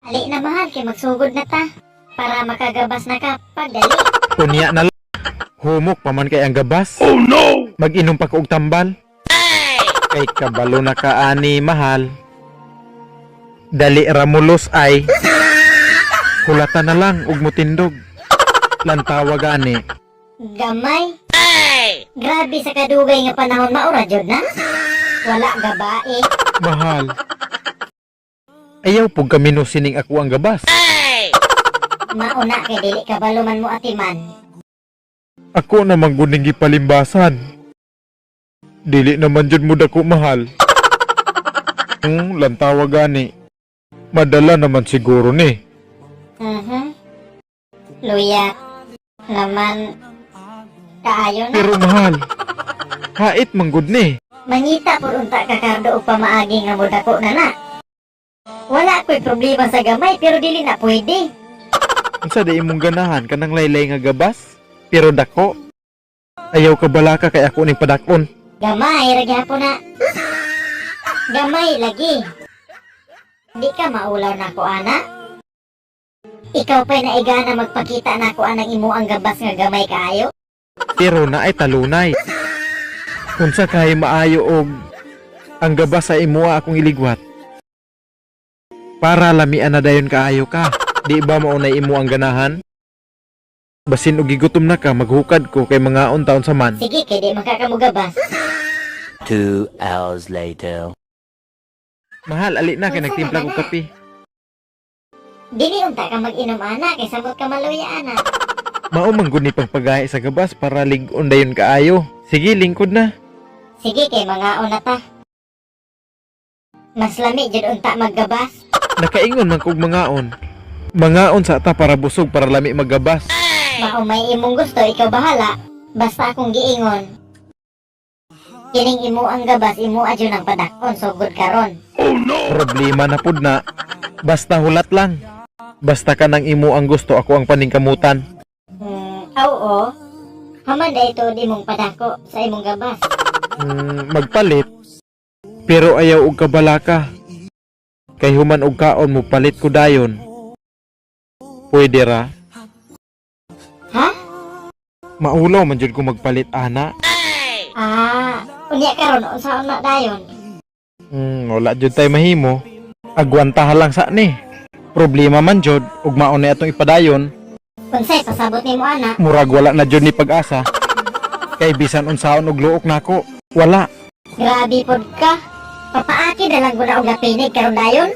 Ali na, mahal, kay magsugod na ta. Para makagabas na ka pagdali. Unya na lang. Humok pa man kay ang gabas. Oh no! Mag-inom pa ko og tambal. Kay kabalo na ka ani, mahal. Dali ramulos ay. Hulata na lang ug mutindog. Lantawa gani. Gamay. Grabe sa kadugay nga panahon, maura jud na. Wala gabae. Mahal. Ayaw pug kami no sining ako ang gabas. Mauna kay dili kabalo man mo atiman. Ako naman guning gipalimbasan. Dili naman jud mo dako, mahal. Lantawa gani. Madala naman siguro ni. Luya naman kaayo na. Pero mahal, hait manggod ni. Mangita pud unta ka kardo og pamaagi nga modako na na. Wala ko'y problema sa gamay, pero dili na pwede. Unsa di imong ganahan, kanang laylay nga gabas? Pero dako. Ayaw ka balaka kay ako ning padakon. Gamay ra gyapon na. Gamay lagi. Di ka maulaw na ko ana. Ikaw pa'y naigana magpakita na ko anang imo ang gabas nga gamay kaayo. Pero na ay talunay. Unsa kay maayo og ang gabas sa imuha akong iligwat? Para lamian na dayon kaayo ka. Di ba mao na imo ang ganahan? Basin og gigutom na ka, maghukad ko kay mga taon sa man. Sige, kay di makakamugabas. 2 hours later. Mahal, ali na kay nagtimpla kog kape. Dili unta ka mag-inom ana kay samot ka maluya ana. Mao man gud ni pagpagahi sa gabas para lig-on dayon kaayo. Sige, lingkod na. Sige, kay mangaon na ta. Mas lami jud unta maggabas. Nakaingon man kog mangaon. Mangaon sa ta para busog para lami maggabas. Mao may imong gusto, ikaw bahala. Basta akong giingon. Kining imo ang gabas, imo adyo ng padakon sugod karon. Problema na pud na. Basta hulat lang. Basta ka nang imo ang gusto, ako ang paningkamutan. Oo. Haman da ito di mong padako sa imong gabas. Magpalit. Pero ayaw og kabalaka. Kay human og kaon mo palit ko dayon. Pwede ra. Ha? Maulaw man jud ko magpalit ana. Ah, unya karon unsaon na dayon? Wala jud tay mahimo. Agwantahan lang sa ni. Problema man jud ug mao na atong ipadayon. Unsay pasabot nimo ana? Murag wala na jud ni pag-asa. Kay bisan unsaon og luok nako, wala. Grabe pod ka. Papaaki na lang guna og lapinig karon dayon.